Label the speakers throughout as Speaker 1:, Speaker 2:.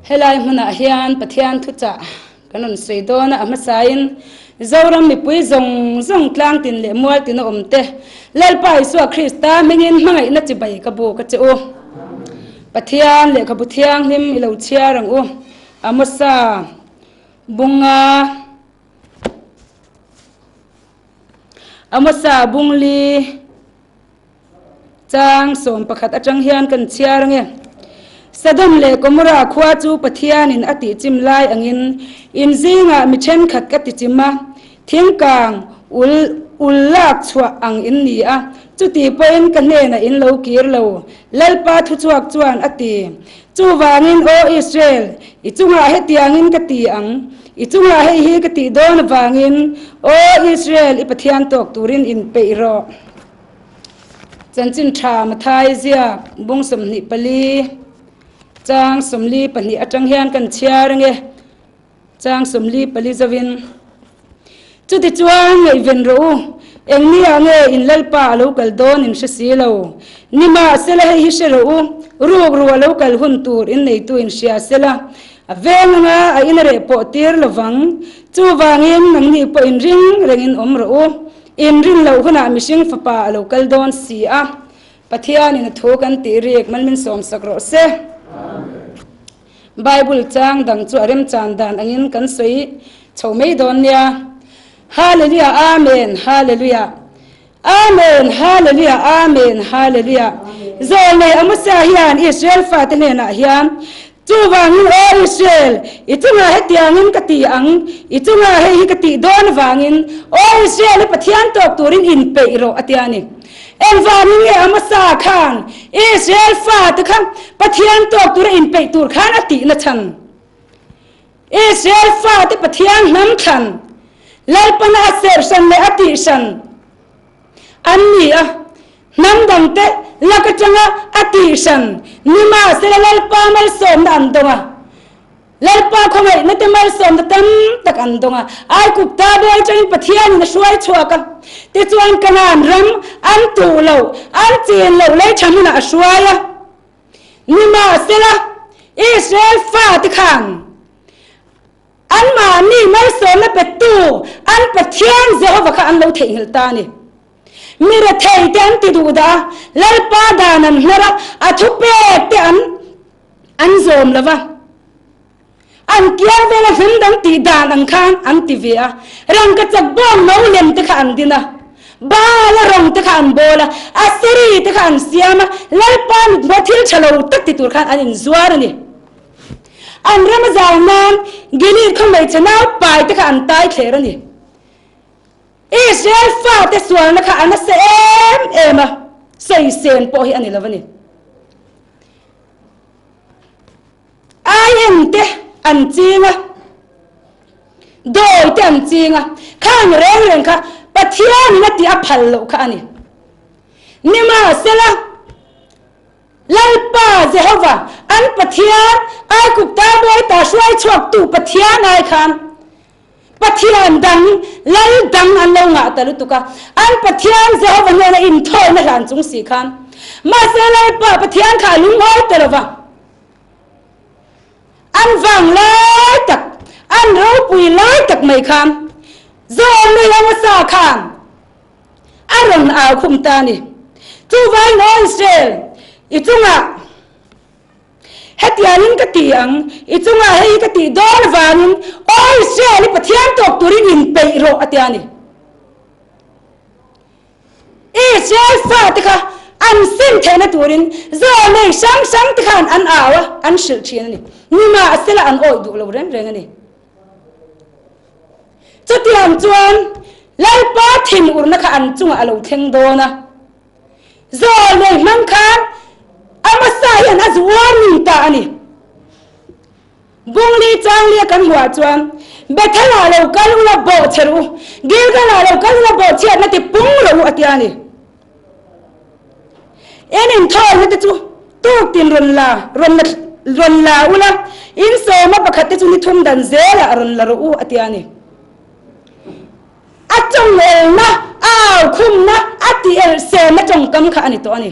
Speaker 1: Helai hmunah hian Pathian thuchah kan rawn sawi dawn a, a hmasain Zoram mipui zawng zawng tlangtin leh mualtin a awm te Lalpa Isua Krista hmingin hmangaihna chibai ka buk a che u. Pathian lehkhabu thianghlim i lo chhiar ang u. Amosa bunga Amosa bungli Chang 11 atang hian kan chhiar ange. Sodom leh Gomorrah khua chu Pathianin a tihchim lai angin in zingah mi thenkhat ka tichim a, thingkang ul ul lak chhuah ang in ni a, chuti pawhin ka hnenah in lo kir lo, Lalpa thuchhuak chuan a ti. Chuvangin, Aw Israel, i chungah hetiangin ka ti ang, i chungah hei hi ka tih dawn avangin, Aw Israel, i Pathian tawk turin inpeih rawh. Chanchin tha Mathai ziak bung 24 chang 42 atang hian kan chhiar ange. Chang 44 zovin chuti chuan ngaihven rawh u, eng ni ah nge in Lalpa a lo kal dawn in hre si lo. Nimahsela hei hi hre rawh u, ruk ru a lo kal hun tur in neitu in hria sela, a veng anga a in a reh pawh tir lovang. Chuvangin nangni pawh in ring rengin awm rawh u. Inrin loh hunah mihring fapa a lo kal dawn si a, Pathianin a thu kan tih rik mal min sawmsak rawh se. Bible chang dang chu a remchan dan angin kan sawi chho mai dawn nia. Hallelujah Amen Hallelujah Amen Hallelujah Amen Hallelujah Zawlnei Amosa hian Israel fate hnenah hian Chuvangin aw Israel, i chungah hetiangin ka ti ang, i chungah hei hi ka tih dawn avangin, aw Israel, i Pathian tawk turin inpeih rawh, a ti a ni. Engvangin nge Amasa khan Israel fate kha Pathian tawk tura inpeih tur khan a tihna chhan? Israel fate Pathian hnam thlan, Lalpana a serhsan leh a tihsan, An ni a, hnam dangte lak atanga a tihhran nimahsela Lalpa malsawmna an dawng a, Lalpa khawngaihna te malsawmna tam tak an dawng a. Aikupta bawi atangin Pathianin a hruai chhuak a, tichuan Kanaan ram an tuh loh, an chin loh lei tha hmunah a hruai a. Nimahsela Israel fate khan Anmahni malsawmna petu an Pathian Jehova kha an lo theihnghilh ta a ni. Mi rethei te an ti duh dah a, Lalpa dan an hnar a, a thupek te an an zawm lo va. An kiang vela hnam dang tih dan ang khan an ti ve a, rangkachak bawng no lem te kha an din a, Baala rawng te kha an bawl a, Aseri te kha an siam a, Lalpa mithmuh thil tha lo tak ti tur khan an inzuar a ni. An ram a zau nan Gilead khaw hmeichhe naupai te kha an tai thler a ni. Israel fate sualna kha a nasa em em a, sawisên pawh hi a ni lo a ni. Aien te an ching a, dawi te an ching a, khang reng reng kha Pathianin a tih a phal loh kha a ni. Nimahsela, Lalpa Jehova, an Pathian, Aigupta bawi ta hruai chhuaktu Pathian ai khan Pathian dang, lal dang an lo ngah ta lutuk a. An Pathian Jehova hnena inthawina hlan chung si khan. Mahse Lalpa Pathian kha a lungawi ta lo va. An vang lai tak, an ropui lai tak mai khan Zawlnei Amasa khan A rawn au khum ta a ni. Chuvangin aw Israel, i chungah hetiangin ka ti ang, i chungah hei hi ka tih dawn avangin aw Israel, i Pathian tawk turin inpeih rawh a ti a ni. Israel fate kha an sim theihna turin zawlnei hrang hrang te khan an au a, an hrilh thin a ni. Nimahsela an awih duh lo reng reng a ni. Chutiang chuan Lalpa thinurna kha an chungah a lo thleng dawn a. Zawlnei hmang khan Amasa hian a zu warning ta a ni. Bungli changlia kan hmuah chuan Bethel-ah lo kal ula bawh che rawh u, Gilgal-ah lo kal ula bawh chhiatna ti pung rawh u a ti a ni. En inthawlna te chu tuk tin rawn la rawn la rawn la ula, in sawma pakhat te chu ni thum dan zelah rawn la rawh u a ti a ni. A tawng elna, a au khumna, a ti elh semna tawngkam kha a ni tawh a ni.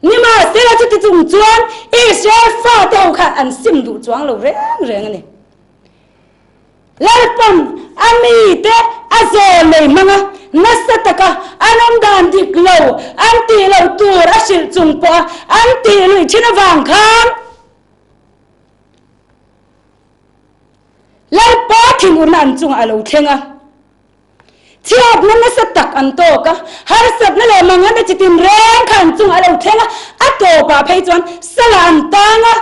Speaker 1: Nimahsela chuti chung chuan Israel fate ho khan an sim duh chuang lo reng reng a ni. Lalpan a mite a zawl nei hmang a, nasa taka an awm dan dik lo, an tih loh tur a hrilh chung pawha an tih luih thin avang khan Lalpa thinurna an chungah a lo thleng a. Chhiatna nasa tak an tawk a, harsatna leh manganna chi tin reng kha an chungah a lo thleng a, a tawpah phei chuan sala an tang a,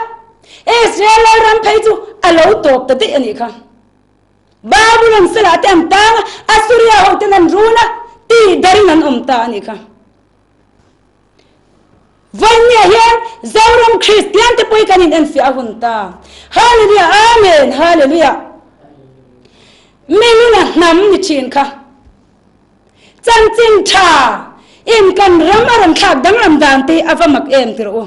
Speaker 1: Israel lalram phei chu a lo tawp ta daih a nih kha. Babylon salah te an tang a, Assuria ho ten an run a, tih darin an awm ta a nih kha. Vawinia hian Zoram Kristian te pawh hi kan inenfiah a hun ta. Hallelujah Amen Hallelujah. Miluna hnam ni thin kha. Chanchin tha in kan ram a rawn thlak danglam dan te a va mak em ti rawh u.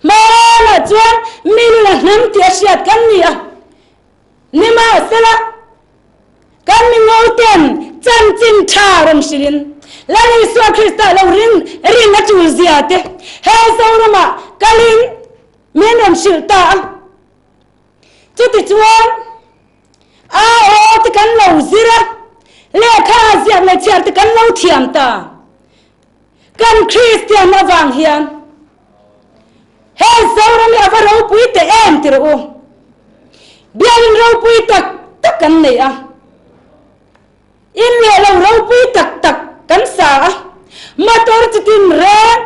Speaker 1: Hmanah chuan miluna hnam tih a hriat kan ni a. Nimahsela, kan mingo ten chanchin tha rawn hrilhin Lal Isua Krista lo rin rin a tul zia te he Zoramah kalin min rawn hrilh ta a. Chutichuan, a aw te kan lo zir a, lehkha ziak leh chhiar te kan lo thiam ta. Kan Kristian avang hian he Zoram hi a va ropui teh em ti rawh u. Bialin ropui tak tak kan nei a, in leh lo ropui tak tak kan sa a, motor chitin reng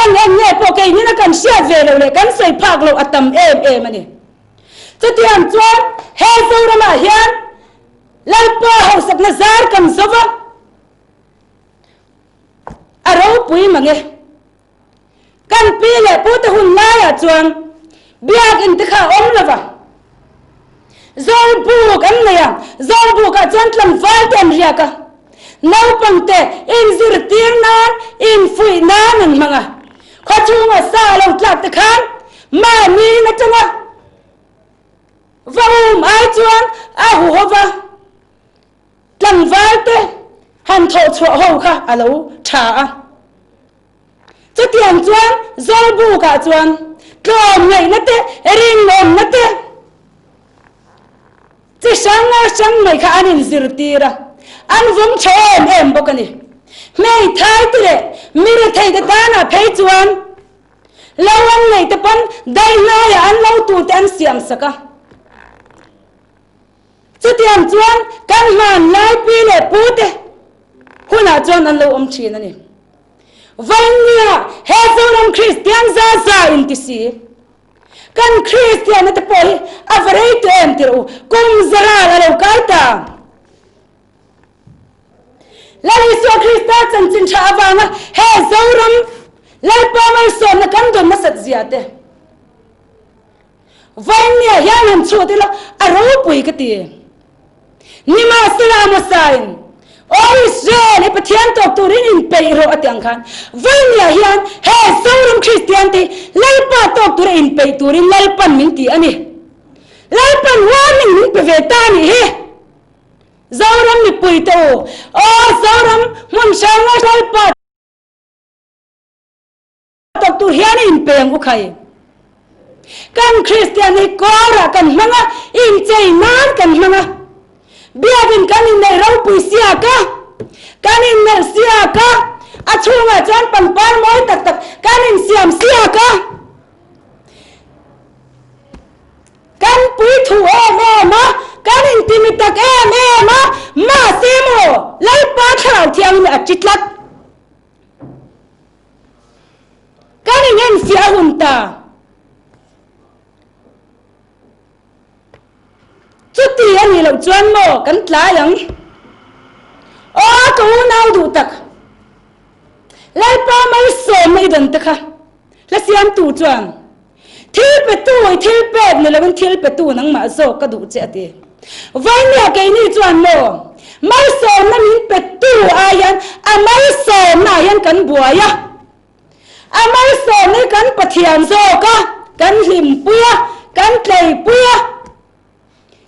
Speaker 1: eng eng nge pawh keinin a kan hriat ve loh leh kan sawi phak loh a tam em em a ni. Chutiang chuan he Zoramah hian Lalpa hausakna zar kan zo va, A ropui mang e. Kan pi leh pu te hun laiah chuan biakinn te kha a awm lo va. Zawlbuk an nei a, zawlbukah chuan tlangval te an riak a. Naupang te inzirtir nan, infuih nan an hmang a. Khawchhunga sa a lo tlak te khan mahni in atanga va um ai chuan a huho va. Tlangval te han thawh chhuah ho kha a lo tha a. Chutiang chuan Zawlbukah chuan tlawmngaihna te, rinawmna te chi hrang hrang mai kha an inzirtir a, an vawng tha em em bawk a ni. Hmeithai te leh mi rethei te tanah phei chuan lo an neih te pawn daihnaiah an lo tur te an siam sak a. Chutiang chuan kan hmanlai pi leh pute hunah chuan an lo awm thin a ni. Vawinia he Zoram Kristian za za inti si, kan Kristianna te pawh hi a va rei tawh em tirh u, kum zaral a lo kai ta. Lal Isua Krista chanchin tha avanga he Zoram Lalpa malsawmna kan dawn nasat zia te, Vawinia hian han chhut ila a ropui ka ti. Nimahsela Amosain, Aw Israel, i Pathian tawk turin inpeih rawh a ti ang khan, Vawinia hian he Zoram Kristian te hi Lalpa tawk tura inpeih turin Lalpan min ti a ni. Lalpan warning min pe ve ta a nih hi. Zoram mipui te u, aw Zoram hmun hrang Lalpa Tawk tur hian a inpeng u khai. Kan Kristian hi kawrah kan hmang a, inchei nan kan hmang a. Biakin kan inneih ropui siak a, kan innelh siak a, a chhungah chuan pangpar mawi tak tak kan insiam siak a. Kan puithu em em a, kan intimi tak em em a, mahse maw Lalpa Thlarau Thianghlim a ṭi tlat. Kan inenfiah a hun ta. Chuti a nih loh chuan maw kan tlai ang? Aw ka unau duh tak, Lalpa malsawmna i dawn te kha hla siamtu chuan thil petu i thil pek ni loin thil petu nangmah zawk ka duh che a ti. Vainia keini chuan maw malsawmna min petu ai hian a malsawmna ah hian kan buai a, a malsawmna hi kan Pathian zawk a, kan hlimpui a, kan tleipui a,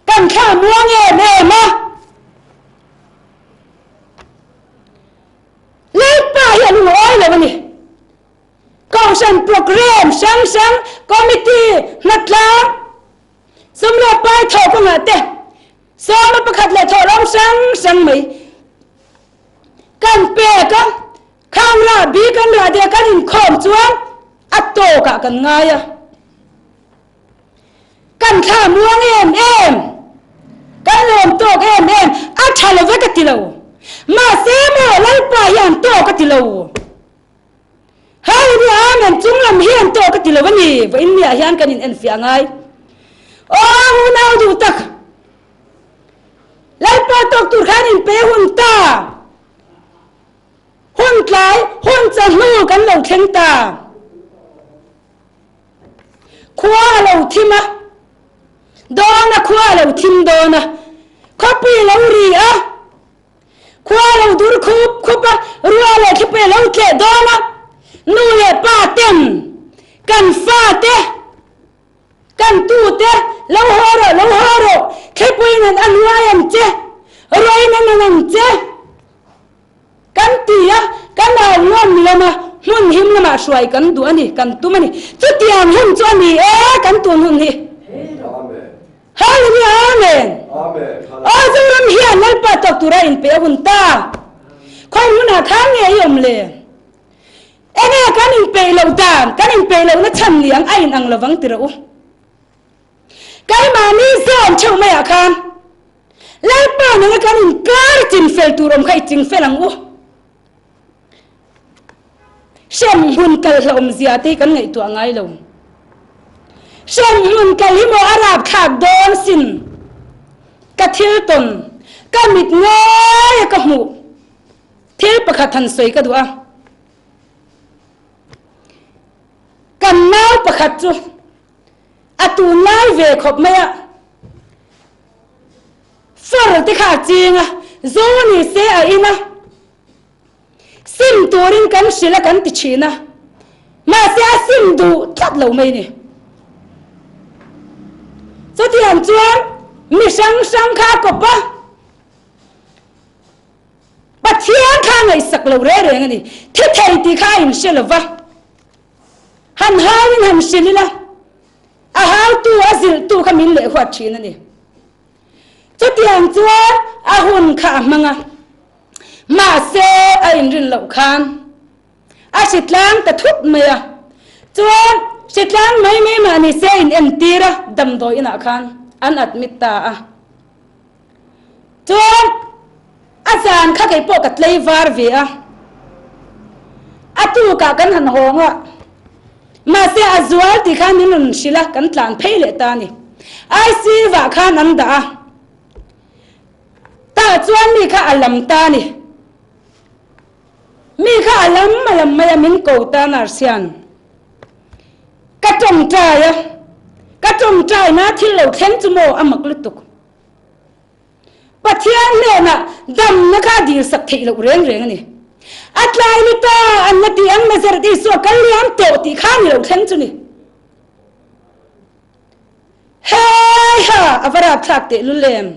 Speaker 1: kan thla muang em em a. Lalpa hi a lungawi lo a ni. Kohhran programme hrang hrang, committee, hnatlang, sum leh pai thawh kawngah te sawma pakhat leh thawhlawm hrang hrang mai kan pek a, khang rahbi kan rah deh kan inkhawm chuan a tawkah kan ngai a. Kan thla muang em em, kan lawm tawk em em, a tha lo ve ka ti lo. Mahse maw Lalpa hian tawk a ti lo. Hallelujah Amen chung lam hian tawk a ti lo a ni. Vawiin miah hian kan in enfiah ngai. Aw unau duh tak. Lalpa tawk tur khan in pe hun ta. Hun tlai, hun chawhnu kan lo thleng ta. Khua a lo thim a, dawn a khua a lo thim dawn a, khawpui a lo ri a, khua a lo dur khup khup a, rua leh thlipui a lo tleh dawn a, nu leh pa ten kan fa te, kan tu te lo haw rawh, lo haw rawh, thlipui nan a nuai ang che, ruain a nan ang che. Kan ti a, kan au ngam lama hmun him lamah hruai kan duh a ni, kan tum a ni. Chutiang hun chu a ni e, kan tun hun hi. Hallelujah Amen. Aw Zoram hian Lalpa tawk tura inpe a hun ta. Khawi hmunah khan nge i awm le? Enge kan inpeih loh dan, kan inpeih lohna chhan ni ang a inang lovang ti rawh u. Keimahni zawn theuh maiah khan Lalpa nena kan inkar chinfel tur awm kha i chingfel ang u. Hrem hmun kal hlauhawm zia te hi kan ngaihtuah ngai lo. Hrem hmun kal hi maw a rapthlak dawn sin. Ka thil tawn, ka mit ngaia ka hmuh thil pakhat han sawi ka duh a. Kan nau pakhat chu A tunlai ve khawp mai a, far te kha a ching a, zo ni se a in a, sim turin kan hrilh a kan ti thin a, mahse a sim duh tlat lo mai ni. Chutiang chuan mi hrang hrang kha a kawp a, Pathian kha a ngaihsak lo reng reng a ni, thi thei tih kha a inhre lo va. Han hauin han hrilh ila, a hautu, a zilhtu kha min leh huat thin a ni. Chutiang chuan a hun kha a hmang a, mahse a inrin loh khan a hritlang ta thut mai a. Chuan hritlang mai mai mah ni se in entir a, damdawi inah khan an admit ta a. Chuan a zan kha kei pawh ka tlei var ve a, a tukah kan han hawng a, mahse a zual tih khan min rawn hrilh a, kan tlan phei leh ta a ni. ICU ah khan an dah a, tah chuan mi kha a lam ta a ni. Mi kha a lam a lam mai a, min ko ta nurse hian. Ka tawngtai a, ka tawngtai na thil lo thleng chu maw a mak lutuk. Pathian hnenah damna kha a dilsak theih loh reng reng a ni. A tlai ni ta an la tih ang Nazareth Isua kal liam tawh tih kha ni lo thleng chu ni. Hei ha a va rapthlak teh lul em.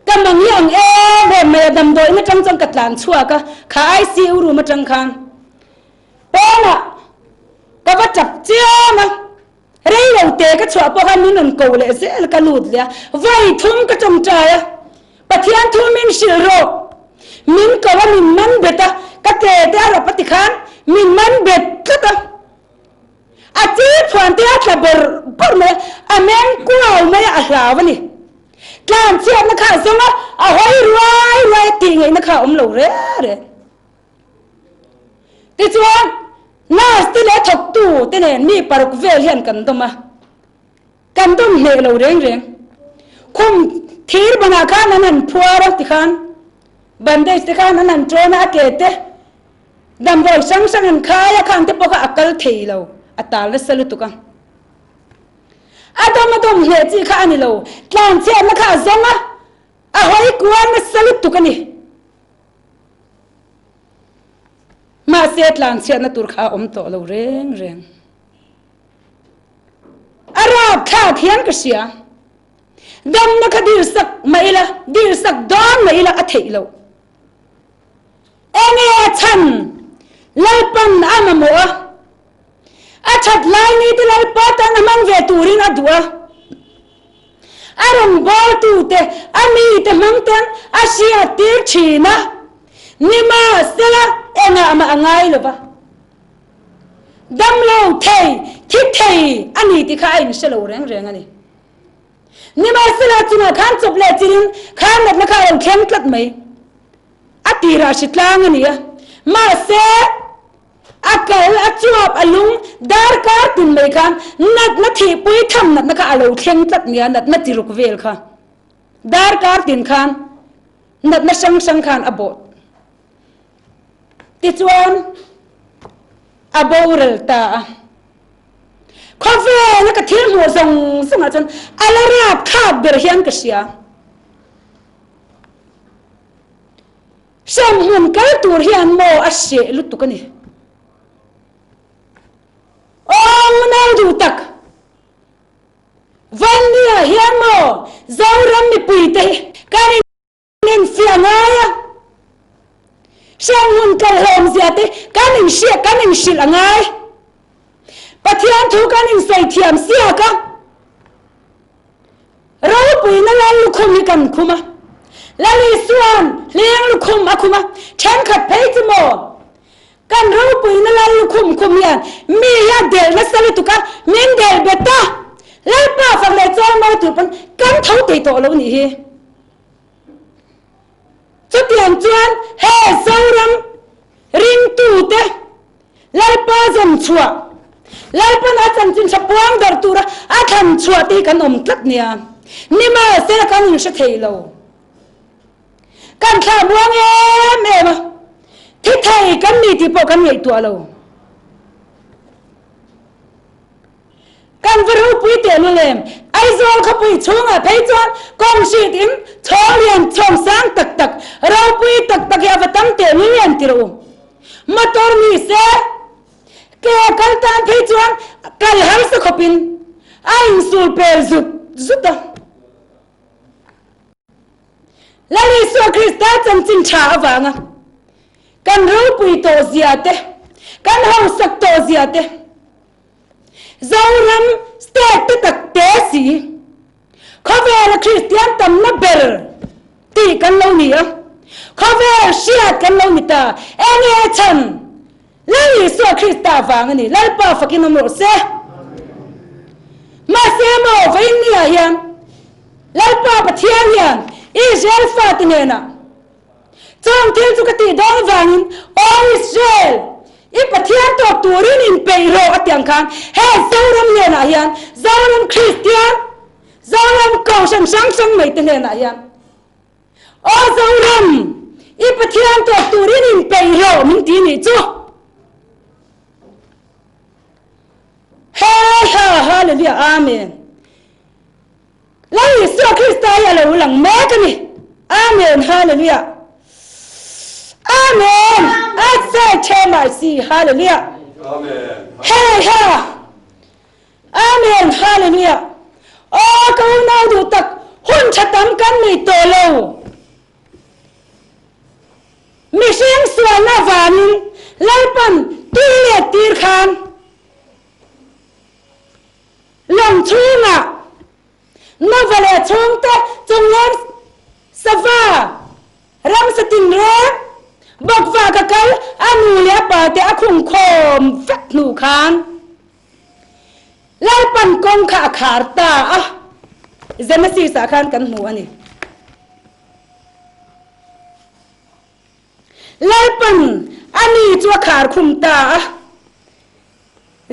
Speaker 1: Ka mang hi ang em em mai a damdawiin atang chuan ka tlan chhuak a, kha ICU room atang khan pawnah ka va tap chiam a. Rei lo te ka chhuah pawh khan min rawn ko leh zel ka lut leh a, vawi thum ka tawngtai a, Pathian thu min hrilh rawh, min ko a min man bet a, ka ke te a rap a ti khan min man bet tlat a, a chi phuan te a tla bawrh bawrh mai a, a meng kuau mai a, a hlau a ni. Tlan chhiatna kha a zawng a, a hawi ruai ruai a tih ngaihna kha a awm lo reng reng. Tichuan, nurse te leh thawktu te nen mi paruk vel hian kan dawm a, kan dawm hneh lo reng reng. Khum thir banah khan an han phuar a tikhan bandage te khan an han ṭawn a, a ke te damdawi hrang hrang an khai a, khang te pawh kha a kal thei lo, a tal nasa lutuk a. A dawm a dawm hneh chi kha a ni lo, tlanchhiatna kha a zawng a, a hawi kual nasa lutuk a ni. Mahse tlanchhiatna tur kha a awm tawh lo reng reng. A rapthlak hian ka hria. Damna kha dilsak mah ila, dilsak dawn mah ila a theih loh. Enge a chhan? Lalpan a mamawh a, a that lai ni te Lalpa tan a hmang ve turin a duh a. A rawngbawltute, a mite hmang ten a hriattir thin a, nimahsela engah mah a ngai lo va. Damlo thei, thi thei a ni tih kha a inhre lo reng reng a ni. Nimahsela chungah khan chawp leh chilin kha natna kha a lo thleng tlat mai. A tirah hri tlang a ni a, mahse a kal, a chuap, a lung darkar tin mai khan natna thihpui tham natna kha a lo thleng tlat nia, natna tiruk vel kha darkar tin khan natna hrang hrang khan a bawh. Tichuan a boral ta a. Khawvela ka thil hmuh zawng zawngah chuan a la rapthlak ber hian ka hria. Hremhmun kal tur hian maw a hreh lutuk a ni. Aw nau duh tak! Vannia hian maw Zoram mipuite hi kan in infiah ngai a, hremhmun kal hlawmzia te kan inhriat kan inhrilh a ngai. Pathian thu kan insawi thiam siak a. Ropuina Lal lukhum hi kan khum a, Lal Isua'n hleng lukhum a khum a, thenkhat phei chu maw? Kan ropuina Lal lukhum khum hian mi hi a delh nasa lutuk a, min delh bet a, Lalpa fak leh chawl mawi tur pawn kan tho thei tawh lo nih hi. Chutiang chuan he Zoram ringtute Lalpa zawm chhuah, Lalpan a chanchin tha puang darh tura a thlan chhuah te hi kan awm tlat nia. Nimahsela kan inhre thei lo. Kan thlah muang em em a, thi thei kan ni tih pawh kan ngaihtuah lo. Kan va ropui teh lul em? Aizawl khawpui chhungah phei chuan kawng hrit in chhawng lian chhawng sang tak tak, ropui tak tak hi a va tam teh lul em ti rawh u. Motor ni se, ke kal tan phei chuan kal harsa khawpin a insul pel zut zut a. Lal Isua Krista chanchin tha avanga kan ropui tawh zia te, kan hausak tawh zia te, Zoram state te tak te si, khawvela Kristian tamna ber tih kan lo ni a, khawvel hriat kan lo ni ta, enge chhan? Lal Isua Krista vang a ni, Lalpa fakin awm rawh se. Mahse maw vawiinniah hian Lalpa Pathian hian Israel fate hnenah, Chawng thil chu ka tih dawn avangin, Aw Israel, i Pathian tawk turin inpeih rawh a tiang khan he Zoram hnenah hian, Zoram Kristian, Zoram Kohhran hrang hrang mai te hnenah hian, Aw Zoram, i Pathian tawk turin inpeih rawh min ti nih chu. He ha Hallelujah Amen. Lal Isua Krista hi a lo lang mek a ni. Amen Hallelujah. Amen. Atsai the mai si Hallelujah.
Speaker 2: Amen.
Speaker 1: Hey ha. Amen Hallelujah. Aw ka unau duh tak hun tha tam kan nei tawh lo. Mihring sualna vangin Lalpan tui let tir khan Lawng chhungah Nova leh chhungte chungleng sava ramsa tinreng bawkvak a kal a nu leh a pa te a khung khawm vek hnu khan Lalpan kawng kha a khar ta a, Genesis ah khan kan hmu a ni. Lalpan a ni chu a khar khum ta a.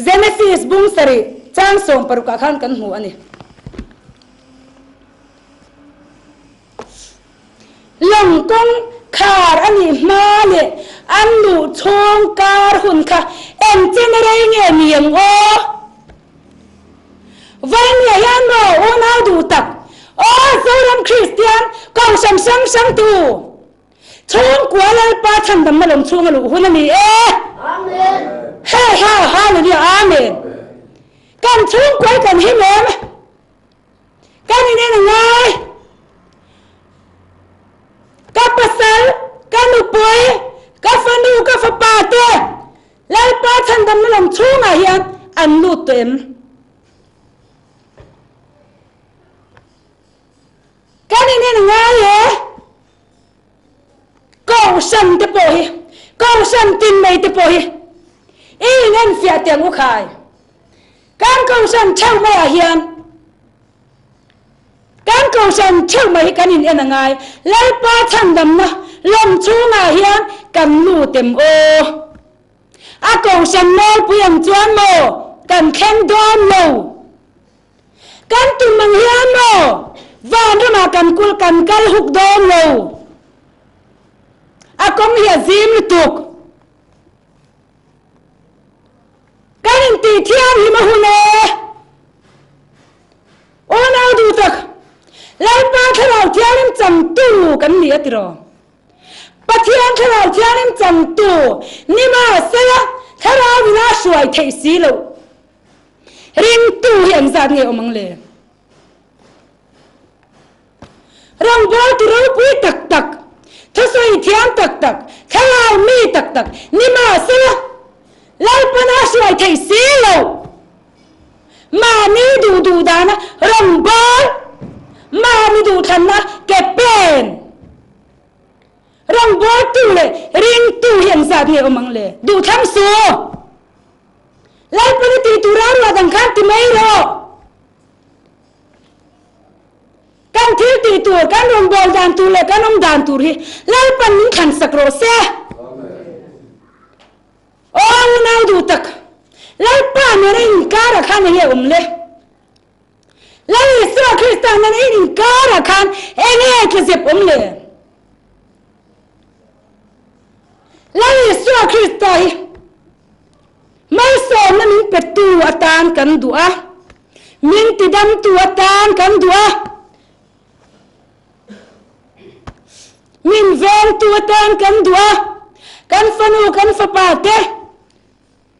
Speaker 1: Genesis bung sarih chang 16 ah khan kan hmu a ni. Lawng kawng khar a nih hma leh an luh chhung kar hun kha eng chen a rei nge ni ang aw? Vawinia hian maw unau duh tak aw Zoram Kristian Kohhran hrang hrang tu Chhungkua Lalpa chhandamna lawm chhunga luh hun a ni e.
Speaker 3: Amen.
Speaker 1: He ha hallelujah amen. Kan chhungkua hi kan him em? Kan in en a ngai. Ka pasal, ka nupui, ka fanu, ka fapa te. hian an lut tawh em? Kan inen ngai e. Kohhran te pawh hi, kohhran tin mai te pawh hi i inenfiah teh ang u khai. Kan kohhran theuh maiah hian kan kohhran theuh mai hi kan inen a ngai. Lalpa chhandamna lawm chhungah hian kan lut em aw? A kohhran nawlpui ang chuan maw kan thleng dawn lo? Kan tum ang hian maw vanramah kan kul kan kal huk dawn lo. A kawng hi a zim lutuk. Kan intih thianghlim a hun e. Unau duh tak, Lalpa Thlarau Thianghlim changtu kan ni a tiraw? Pathian Thlarau Thianghlim changtu ni mahsela Thlarau in a hruai theih si loh. Ringtu hi an zat nge awm ang le? Rawngbawltu ropui tak tak, thusawi thiam tak tak, thlarau mi tak tak ni mahsela Lalpan a hruai thei si lo. Mahni duh duh dana rawngbâwl, mahni duhthlanna ke pen. Rawngbawltu leh ringtu hi an zat nge awm ang le? Duhthlang suh! Lalpan i tih tura ruah dang khan ti mai rawh. Kan thil tih tur, kan rawngbâwl dan tur leh kan awm dan tur hi Lalpan min thlan sak rawh se. Aw unau duh tak, Lalpa nena inkarah khan enge awm le? Lal Isua Krista nena in inkarah khan enge tlazep awm le? Lal Isua Krista hi Malsawmna min petu atan kan duh a, min tidamtu atan kan duh a, min vengtu atan kan duh a, kan fanu kan fapa te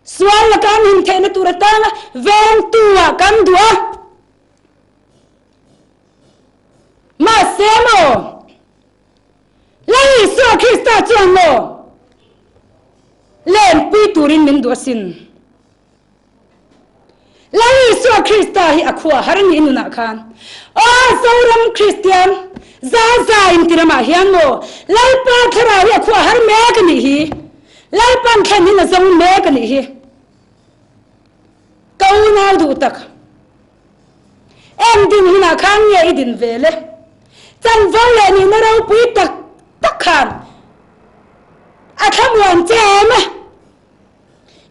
Speaker 1: sual laka an him theihna tur atana vengtu ah kan duh a. Mahse maw? Lal Isua Krista chuan maw lenpui turin min duh asin. Lal Isua Krista hi a khua har ni nunah khan aw Zoram Kristian za za in ti ramah hian maw Lalpa thlarau hi a khua har mek a nih hi. Lalpan thlen hin a zawng mek a nih hi. Ka unau duh tak. Eng din hunah khan nge i din ve le? Chanvo leh nihna ropui tak tak khan a thlamuan che em a?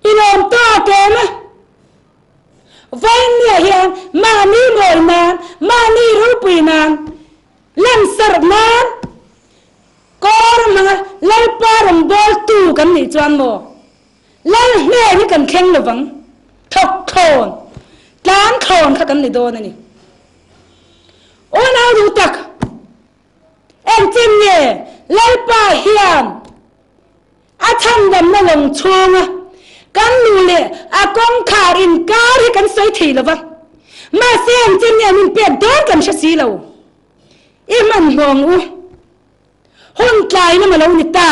Speaker 1: I lawm tawk em a? Vawiinniah hian mahni mawi nan, mahni ropui nan, lansarh nan kawr hmanga Lalpa rawngbawltu kan nih chuan maw? Lal hmel hi kan thleng lovang, thawk thlawn, tlan thlawn kha kan ni dawn a ni. Unau duh tak, engtin nge Lalpa hian a chhandamna lawng chhunga kan nu leh a kawngkhar inkar hi kan sawi thei lova, mahse engtin nge min pek dawn kan hre si lo. I hmanhmawh ang u. Hun tlai lam a lo ni ta.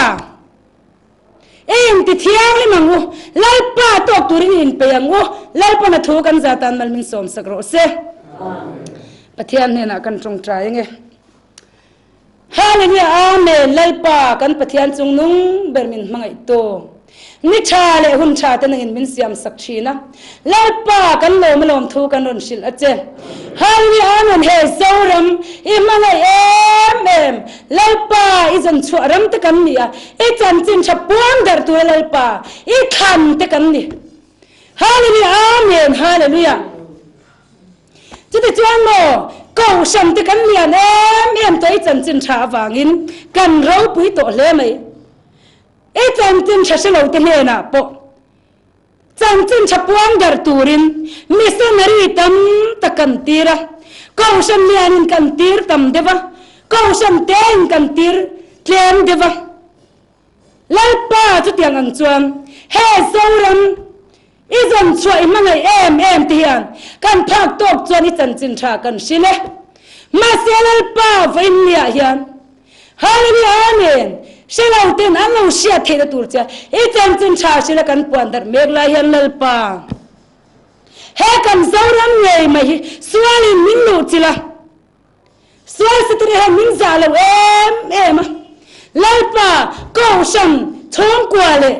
Speaker 1: Eng ti thianghlim ang u, Lalpa tawk turin i inpeih ang u, Lalpan a thu kan za tan mal min sawmsak rawh se. Pathian hnenah kan tawngtai ange. Hallelujah Amen Lalpa kan Pathian chung nung ber min hmangaih tu. Ni tha leh hun tha te nangin min siam sak thin a. Lalpa kan lawm a lawm thu kan rawn hrilh a che. Hallelujah Amen he Zoram i hmangaih em em Lalpa i zawn chhuah ram te kan ni a i chanchin tha puang darh tura Lalpa i thlan te kan ni. Hallelujah Amen Hallelujah. Chutichuan maw Kohhran te kan lian em em tawh i chanchin tha avangin kan ropui tawh hle mai. I chanchin tha hre lo te hnenah pawh Chanchin tha puang darh turin missionary tam tak kan tir a, kohhran lianin kan tir tam deuh a, kohhran tein kan tir tlem deuh a. Lalpa chutiang ang chuan he Zoram i zawn chhuah i hmangaih em em te hian kan phak tawk chuan i chanchin tha kan hrilh e. Mahse Lalpa vawiinniah hian Hallelujah Amen! Hre lo ten an lo hriat theihna tur che i chanchin tha hrila kan puan darh mek lai hian Lalpa. He kan Zoram ngei mai hi sualin min luhchilh a, sual satire hian min zah lo em em a. Lalpa, Kohhran, chhungkua leh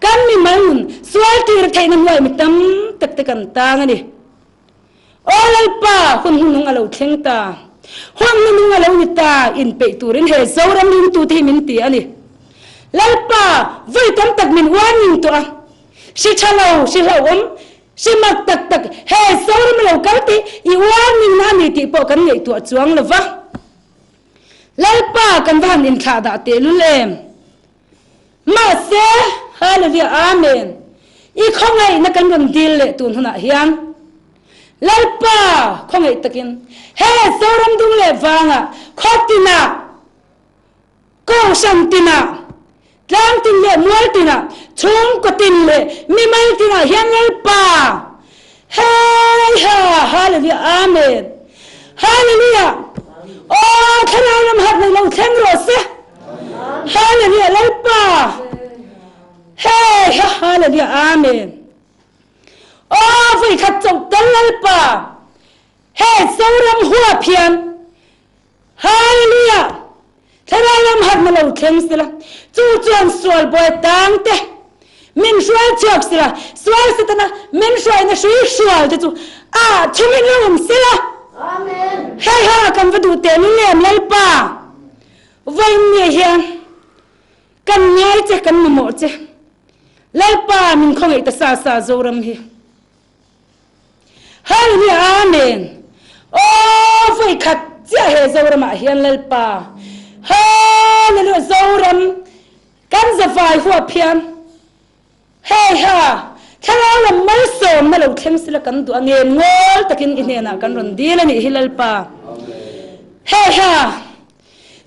Speaker 1: kan mimal nun sual tir theihna hnuai mi tam tak te kan tang a ni. Aw Lalpa, hun hnuhnung a lo thleng ta. Hun hnuhnung a lo ni ta, inpeih turin he Zoram ringtute hi min ti a ni. Lalpa, vawi tam tak min warning tawh a. Hri tha lo, hri hlauhawm, hri mak tak tak he Zoram a lo kal tih i warning na a ni tih pawh kan ngaihtuah chuang lo va. Lalpa, kan va han inthlah dah tehlul em? Mahse, Hallelujah, Amen, i khawngaihna kan rawn dil leh tun hunah hian, Lalpa khawngaih takin he Zoram dung leh vangah khaw tinah, Kohhran tinah, tlang tin leh mual tinah, chhungkaw tin leh mimal tinah hian Lalpa, Hei ha, Hallelujah, Amen, Hallelujah, Aw Thlarau lam harh nei lo thleng rawh se, Hallelujah, Lalpa, Hei ha, Hallelujah, Amen, Aw vawikhat chauh tal Lalpa, he Zoram huap hian, Hallelujah! Thlarau lam harhna lo thleng sela, chu chuan sual buai tang te min hruai chhuak sela, sual Setana min hruaina hrui hrual te chu a chungin lo awm sela.
Speaker 2: Amen.
Speaker 1: Hei ha kan va duh teh lem Lalpa, vawiin ni hian kan ngai che, kan mamawh che. Lalpa min khawngaih ta sa sa Zoram hi. Hallelujah Amen Aw vawi khat chiah he Zoram ah hian Lalpa Hallelujah Zoram kan zavai huap hian hei ha thlarau lam malsawmna lo thleng sila kan duh a ngen ngawl takin i hnenah kan rawn dil a nih hi Lalpa hei ha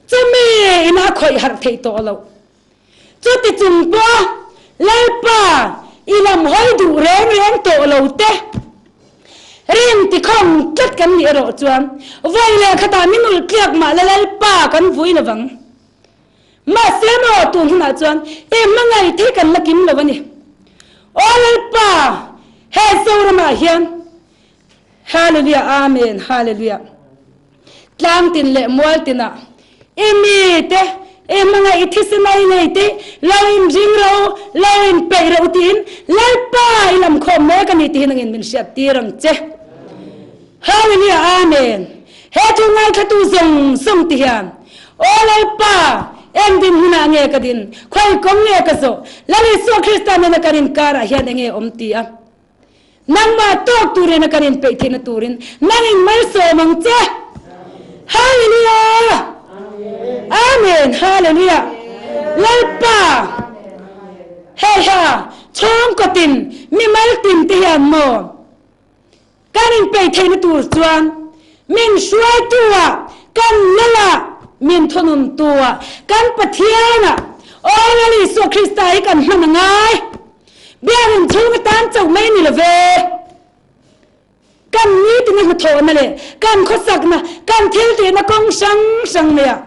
Speaker 1: chumi ina a khawih harh theih tawh loh Chuti chung pawh Lalpa i lam hawi duh reng reng tawh lo te, rin tikhawm tlat kan nih erawh chuan vawi leh khatah min ulh tliak mah la Lalpa kan vui lo vang. Mahse maw tun hunah chuan i hmangaih thei kan la kim lo a ni. Aw Lalpa, he Zoramah hian Hallelujah Amen Hallelujah Tlang tin leh mual tinah i mi te i hmangaih i thisen a i nei te lo in ring ro lo in peih ro tiin Lalpa i lam khawm mek a ni tihin angin min hriat tir ang che Hallelujah Amen He thu ngaithlatu zawng zawng ti hian Aw Lalpa eng din hunah nge ka din khawi kawng nge ka zawh Lal Isua Krista nena kan inkarah hian enge awm ti a Nangmah tawk turin a kan inpeih theihna turin nangin malsawm ang che. Hallelujah! Amen! Hallelujah! Lalpa, hei ha, chhungkaw tin, mimal tin te hian maw kan inpeih theihna tur chuan min hruaitu ah, kan lal ah, min thununtu ah, kan Pathian ah, Aw Lal Isua Krista hi kan hman a ngai. Biakinn chhung atan chauh mai ni lo ve. Kan nitin a hnathawhna leh kan khawsakna, kan thil tihna kawng hrang hrang maiah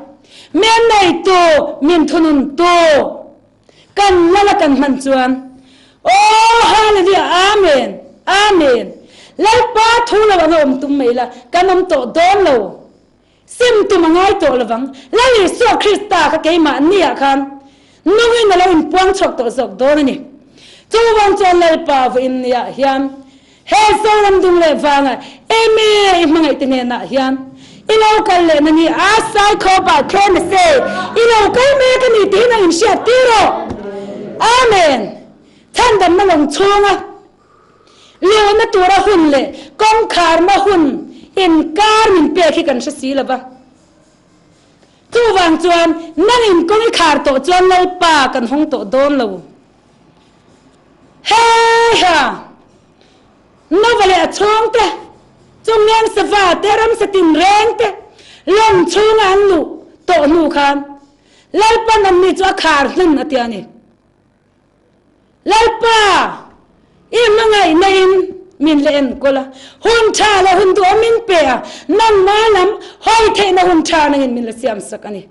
Speaker 1: men neitu, min thununtu kan lal a kan hman chuan Aw Hallelujah Amen Amen Lalpa thu lo anga awm tum mai la kan awm tawh dawn lo. Sim tum a ngai tawh lovang. Lal Isua Krista kha keimah niah khan nungin a lo inpuang chhuak tawh zawk dawn a ni. Chuvang chuan Lalpa vawiin niah hian he Zoram dung leh vangah eme i hmangaihte hnenah hian i lo kal leh na ni a Saikhawpa thlem a se i lo kal mek a ni tiin a inhriat tir rawh. Amen. Chhandamna lawng chhunga Luhna tura hun leh kawngkharna hun inkar min pek hi kan hre si lo va. Chuvang chuan nangin kawng i khar tawh chuan Lalpa kan hawng tawh dawn lo. Heiha! Nova leh a chhungte, chungeng sava te, ramsa tinreng te lawng chhunga an luh tawh hnu khan Lalpan anni chu a khar hnan a ti a ni. Lalpa, i hmangaihna in min la enkawl a, hun tha leh hun duhawm min pe a, nangmah lam hawi theihna hun tha nangin min la siam sak a ni.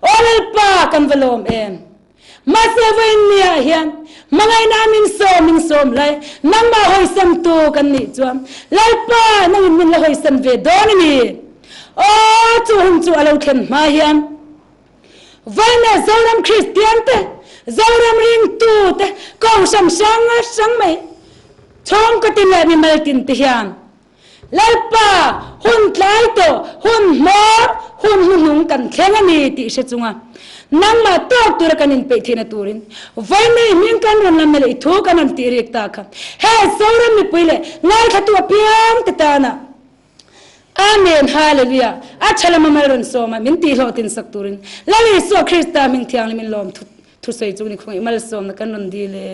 Speaker 1: Aw Lalpa, kan va lawm em! Mahse vawiin niah hian Hmangaihna min sawm min sawm lai, nangmah hawisantu kan nih chuan Lalpa nangin min la hawisan ve dawn a ni. Aw, chu hun chu a lo thlen hma hian Vaina Zoram Kristian te, Zoram ringtu te, Kohhran hrang hrang mai, chhawngkaw tin leh mimal tin te hian Lalpa, hun tlai tawh, hun hmawr, hun hnuhnung kan thleng a ni tih hre chunga nangmah tawk tura kan inpeih theihna turin vawiin hming kan rawn lam leh i thu kan rawn tih rik ta kha he Zoram mipui leh ngaithlatu apiang te tana Amen Hallelujah a tha lama mal rawn sawm a min tihhlawhtin sak turin Lal Isua Krista hming thianghlim in lawm thu thusawi chu ni khawngaih malsawmna kan rawn dil e.